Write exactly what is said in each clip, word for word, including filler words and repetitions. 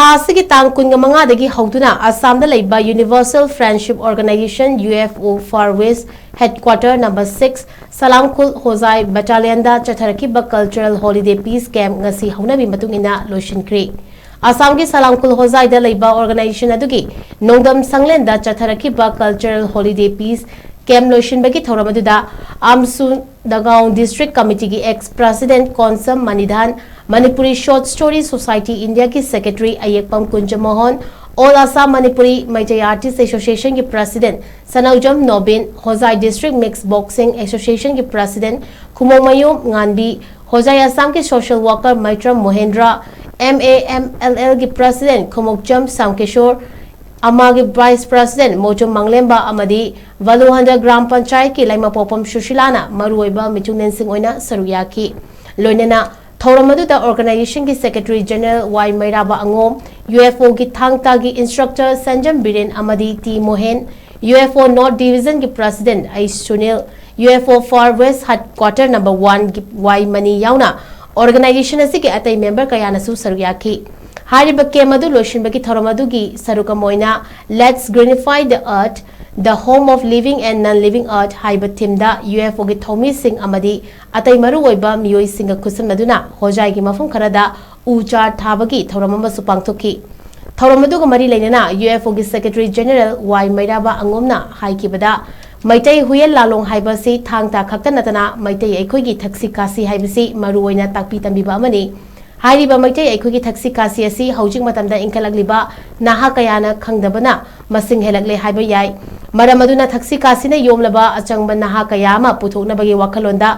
ꯊꯥ ꯑꯁꯤꯒꯤ ꯇꯥꯡ ꯀꯨꯟꯃꯉꯥꯗꯒꯤ ꯍꯧꯗꯨꯅ ꯑꯁꯥꯝꯗ ꯂꯩꯕ Universal Friendship Organization, U F O, Far West Headquarter number six, ꯁꯂꯥꯝꯈꯨꯜ ꯍꯣꯖꯥꯏ Battalionꯗ ꯆꯠꯊꯔꯛꯈꯤꯕ Cultural Holiday Peace Camp ꯉꯁꯤ ꯍꯧꯅꯕꯤ ꯃꯇꯨꯡ ꯏꯟꯅ ꯂꯣꯏꯁꯤꯟꯈ꯭ꯔꯦ꯫ ꯑꯁꯥꯝꯒꯤ ꯁꯂꯥꯝꯈꯨꯜ ꯍꯣꯖꯥꯏꯗ ꯂꯩꯕ organization ꯑꯗꯨꯒꯤ ꯅꯣꯡꯗꯝ ꯁꯪꯂꯦꯟꯗ ꯆꯠꯊꯔꯛꯈꯤꯕ Cultural Holiday Peace Camp ꯂꯣꯏꯁꯤꯟꯕꯒꯤ ꯊꯧꯔꯝ ꯑꯗꯨꯗ ꯑꯝꯁꯨ Nagaon District Committeeꯒꯤ ex president Konsam ꯃꯅꯤꯙꯥꯟ, Manipuri Short Story Society Indiaꯒꯤ secretary ꯑꯌꯦꯛꯄꯝ ꯀꯨꯟꯖꯃꯣꯍꯟ, All Assam Manipuri Meitei Artists Associationꯒꯤ president ꯁꯅꯧꯖꯝ Nobin, ꯍꯣꯖꯥꯏ District Mixed Boxing Associationꯒꯤ president ꯈꯨꯃꯣꯡꯃꯌꯨꯝ ꯉꯥꯟꯕꯤ, ꯍꯣꯖꯥꯏ ꯑꯁꯥꯝꯒꯤ social worker ꯃꯩꯇ꯭ꯔꯝ ꯃꯣꯍꯦꯟꯗ꯭ꯔ, M A M L Lꯒꯤ president ꯈꯨꯃꯣꯛꯆꯝ ꯁꯥꯝꯀꯤꯁꯣꯔ, ꯑꯃꯥꯒꯤ vice president ꯃꯣꯆꯨꯝ ꯃꯪꯂꯦꯝꯕ ꯑꯃꯗꯤ ꯚꯂꯨꯍꯟꯗ gram ꯄꯟꯆꯥꯌꯠꯀꯤ ꯂꯩꯃꯄꯣꯛꯄꯝ ꯁꯨꯁꯤꯂꯥꯅ ꯃꯔꯨꯑꯣꯏꯕ ꯃꯤꯊꯨꯡꯂꯦꯟꯁꯤꯡ ꯑꯣꯏꯅ ꯁꯔꯨꯛ ꯌꯥꯈꯤ꯫ ꯂꯣꯏꯅꯅ ꯊꯧꯔꯝ ꯑꯗꯨꯗ organizationꯒꯤ secretary general ꯋꯥꯏ ꯃꯩꯔꯥꯕ ꯑꯉꯣꯝ, U F Oꯒꯤ ꯊꯥꯡ ꯇꯥꯒꯤ instructor ꯁꯟꯖꯝ ꯕꯤꯔꯦꯟ ꯑꯃꯗꯤ T Mohen, U F O North Divisionꯒꯤ president ꯑꯩ Sunil, U F O Far West Headquarter number oneꯒꯤ ꯋꯥꯏ ꯃꯅꯤ ꯌꯥꯎꯅ organization ꯑꯁꯤꯒꯤ ꯑꯇꯩ member ꯀꯌꯥꯅꯁꯨ ꯁꯔꯨꯛ ꯌꯥꯈꯤ꯫ ꯍꯥꯏꯔꯤꯕ camp ꯑꯗꯨ ꯂꯣꯏꯁꯤꯟꯕꯒꯤ ꯊꯧꯔꯝ ꯑꯗꯨꯒꯤ ꯁꯔꯨꯛ ꯑꯃ ꯑꯣꯏꯅ Let's Greenify the Earth, the Home of Living and Non-Living Earth ꯍꯥꯏꯕ themeꯗ U F Oꯒꯤ ꯊꯧꯃꯤꯁꯤꯡ ꯑꯃꯗꯤ ꯑꯇꯩ ꯃꯔꯨꯑꯣꯏꯕ ꯃꯤꯑꯣꯏꯁꯤꯡꯒ ꯈꯨꯠꯁꯝꯅꯗꯨꯅ ꯍꯣꯖꯥꯏꯒꯤ ꯃꯐꯝ ꯈꯔꯗ ꯎ ꯆꯥꯔ ꯊꯥꯕꯒꯤ ꯊꯧꯔꯝ ꯑꯃꯁꯨ ꯄꯥꯡꯊꯣꯛꯈꯤ꯫ ꯊꯧꯔꯝ ꯑꯗꯨꯒ ꯃꯔꯤ ꯂꯩꯅꯅ U F Oꯒꯤ secretary general ꯋꯥꯏ ꯃꯩꯔꯥꯕ ꯑꯉꯣꯝꯅ ꯍꯥꯏꯈꯤꯕꯗ, ꯃꯩꯇꯩ ꯍꯨꯌꯦꯟ ꯂꯥꯂꯣꯡ ꯍꯥꯏꯕ ꯑꯁꯤ ꯊꯥꯡ ꯇꯥ ꯈꯛꯇ ꯅꯠꯇꯅ ꯃꯩꯇꯩ ꯑꯩꯈꯣꯏꯒꯤ ꯊꯛꯁꯤ ꯈꯥꯁꯤ ꯍꯥꯏꯕꯁꯤ ꯃꯔꯨꯑꯣꯏꯅ ꯇꯥꯛꯄꯤ ꯇꯝꯕꯤꯕ ꯑꯃꯅꯤ꯫ ꯍꯥꯏꯔꯤꯕ ꯃꯩꯇꯩ ꯑꯩꯈꯣꯏꯒꯤ ꯊꯛꯁꯤ ꯈꯥꯁꯤ ꯑꯁꯤ ꯍꯧꯖꯤꯛ ꯃꯇꯝꯗ ꯏꯟꯈꯠꯂꯛꯂꯤꯕ ꯅꯍꯥ ꯀꯌꯥꯅ ꯈꯪꯗꯕꯅ ꯃꯁꯤꯡ ꯍꯦꯜꯂꯛꯂꯦ ꯍꯥꯏꯕ ꯌꯥꯏ꯫ ꯃꯔꯝ ꯑꯗꯨꯅ ꯊꯛꯁꯤ ꯈꯥꯁꯤꯅ ꯌꯣꯝꯂꯕ ꯑꯆꯪꯕ ꯅꯍꯥ ꯀꯌꯥ ꯑꯃ ꯄꯨꯊꯣꯛꯅꯕꯒꯤ ꯋꯥꯈꯜꯂꯣꯟꯗ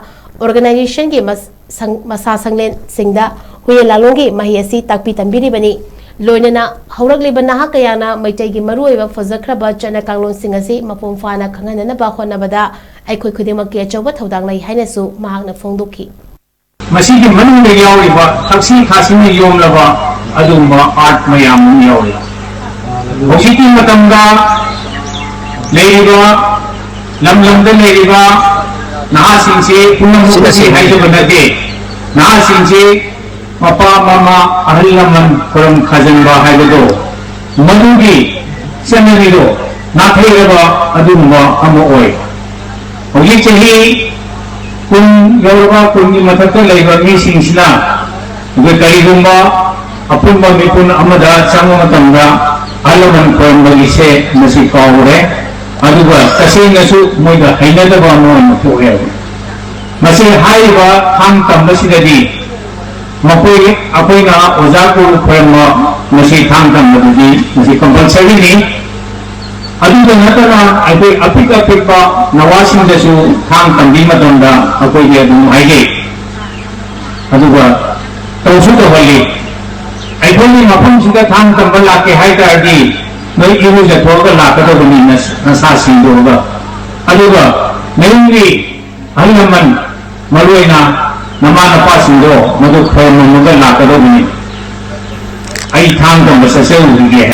organizationꯒꯤ ꯃꯁ-, ꯁꯪ-, ꯃꯁꯥ ꯁꯪꯂꯦꯟꯁꯤꯡꯗ ꯍꯨꯌꯦꯟ ꯂꯥꯂꯣꯡꯒꯤ ꯃꯍꯩ ꯑꯁꯤ ꯇꯥꯛꯄꯤ ꯇꯝꯕꯤꯔꯤꯕꯅꯤ꯫ ꯂꯣꯏꯅꯅ ꯍꯧꯔꯛꯂꯤꯕ ꯅꯍꯥ ꯀꯌꯥꯅ ꯃꯩꯇꯩꯒꯤ ꯃꯔꯨꯑꯣꯏꯕ ꯐꯖꯈ꯭ꯔꯕ ꯆꯠꯅ ꯀꯥꯡꯂꯣꯟꯁꯤꯡ ꯑꯁꯤ ꯃꯄꯨꯡ ꯐꯥꯅ ꯈꯪꯍꯟꯅꯅꯕ ꯍꯣꯠꯅꯕꯗ ꯑꯩꯈꯣꯏ ꯈꯨꯗꯤꯡꯃꯛꯀꯤ ꯑꯆꯧꯕ ꯊꯧꯗꯥꯡ ꯂꯩ ꯍꯥꯏꯅꯁꯨ ꯃꯍꯥꯛꯅ ꯐꯣꯡꯗꯣꯛꯈꯤ꯫ ꯃꯁꯤꯒꯤ ꯃꯅꯨꯡꯗ ꯌꯥꯎꯔꯤꯕ ꯊꯛꯁꯤ ꯈꯥꯁꯤꯅ ꯌꯣꯝꯂꯕ ꯑꯗꯨꯒꯨꯝꯕ art ꯃꯌꯥꯝ ꯑꯃ ꯌꯥꯎꯔꯤ꯫ ꯍꯧꯖꯤꯛꯀꯤ ꯃꯇꯝꯗ ꯂꯩꯔꯤꯕ, ꯂꯝ ꯂꯝꯗ ꯂꯩꯔꯤꯕ ꯅꯍꯥꯁꯤꯡꯁꯤ ꯄꯨꯝꯅꯃꯛ ꯑꯁꯤ ꯍꯥꯏꯖꯕ ꯅꯠꯇꯦ꯫ ꯅꯍꯥꯁꯤꯡꯁꯤ ꯃꯄꯥ ꯃꯃꯥ ꯑꯍꯜ ꯂꯃꯟ ꯈꯨꯔꯨꯝ ꯈꯥꯖꯤꯟꯕ ꯍꯥꯏꯕꯗꯣ, ꯃꯗꯨꯒꯤ ꯆꯠꯅꯕꯤꯗꯣ ꯅꯥꯊꯩꯔꯕ ꯑꯗꯨꯒꯨꯝꯕ ꯑꯃ ꯑꯣꯏ꯫ ꯍꯧꯖꯤꯛ ꯆꯍꯤ ꯀꯨꯟ ꯌꯧꯔꯕ, ꯀꯨꯟꯒꯤ ꯃꯊꯛꯇ ꯂꯩꯕ ꯃꯤꯁꯤꯡꯁꯤꯅ ꯑꯩꯈꯣꯏ ꯀꯔꯤꯒꯨꯝꯕ ꯑꯄꯨꯟꯕ ꯃꯤꯄꯨꯟ ꯑꯃꯗ ꯆꯪꯕ ꯃꯇꯝꯗ ꯑꯍꯜ ꯂꯃꯟ ꯈꯨꯔꯨꯝꯕꯒꯤꯁꯦ ꯃꯁꯤ ꯀꯥꯎꯔꯦ꯫ ꯑꯗꯨꯒ ꯇꯁꯦꯡꯅꯁꯨ ꯃꯣꯏꯗ ꯍꯩꯅꯗꯕ ꯑꯃ ꯑꯣꯏꯅ ꯄꯣꯛꯑꯦꯕ꯫ ꯃꯁꯤ ꯍꯥꯏꯔꯤꯕ ꯊꯥꯡ ꯇꯝꯕꯁꯤꯗꯗꯤ ꯃꯈꯣꯏ, ꯑꯩꯈꯣꯏꯅ ꯑꯣꯖꯥ ꯒꯨꯔꯨ ꯈꯣꯏꯔꯝꯕ, ꯃꯁꯤ ꯊꯥꯡ ꯇꯝꯕꯗꯨꯗꯤ ꯃꯁꯤ ꯀꯝꯄꯜꯁꯔꯤꯅꯤ꯫ ꯑꯗꯨꯗ ꯅꯠꯇꯅ ꯑꯩꯈꯣꯏ ꯑꯄꯤꯛ ꯑꯄꯤꯛꯄ ꯅꯋꯥꯁꯤꯡꯗꯁꯨ ꯊꯥꯡ ꯇꯝꯕꯤ ꯃꯇꯝꯗ ꯑꯩꯈꯣꯏꯗꯤ ꯑꯗꯨꯝ ꯍꯥꯏꯖꯩ꯫ ꯑꯗꯨꯒ ꯇꯧꯁꯨ ꯇꯧꯍꯜꯂꯤ꯫ ꯑꯩꯈꯣꯏꯒꯤ ꯃꯐꯝꯁꯤꯗ ꯊꯥꯡ ꯇꯝꯕ ꯂꯥꯛꯀꯦ ꯍꯥꯏ ꯇꯥꯔꯗꯤ ꯅꯣꯏ ꯏꯔꯨꯖꯊꯣꯛꯑꯒ ꯂꯥꯛꯀꯗꯕꯅꯤ, ꯅꯁꯥ ꯁꯦꯡꯗꯣꯛꯑꯒ꯫ ꯑꯗꯨꯒ ꯅꯌꯨꯝꯒꯤ ꯑꯍꯜ ꯂꯃꯟ, ꯃꯔꯨꯑꯣꯏꯅ ꯅꯃꯥ ꯅꯄꯥꯁꯤꯡꯗꯣ ꯃꯗꯨ ꯈꯣꯏꯔꯝꯃꯝꯃꯒ ꯂꯥꯛꯀꯗꯧꯕꯅꯤ꯫ ꯑꯩ ꯊꯥꯡ ꯇꯝꯕ ꯆꯠꯆꯔꯨꯈꯤꯒꯦ꯫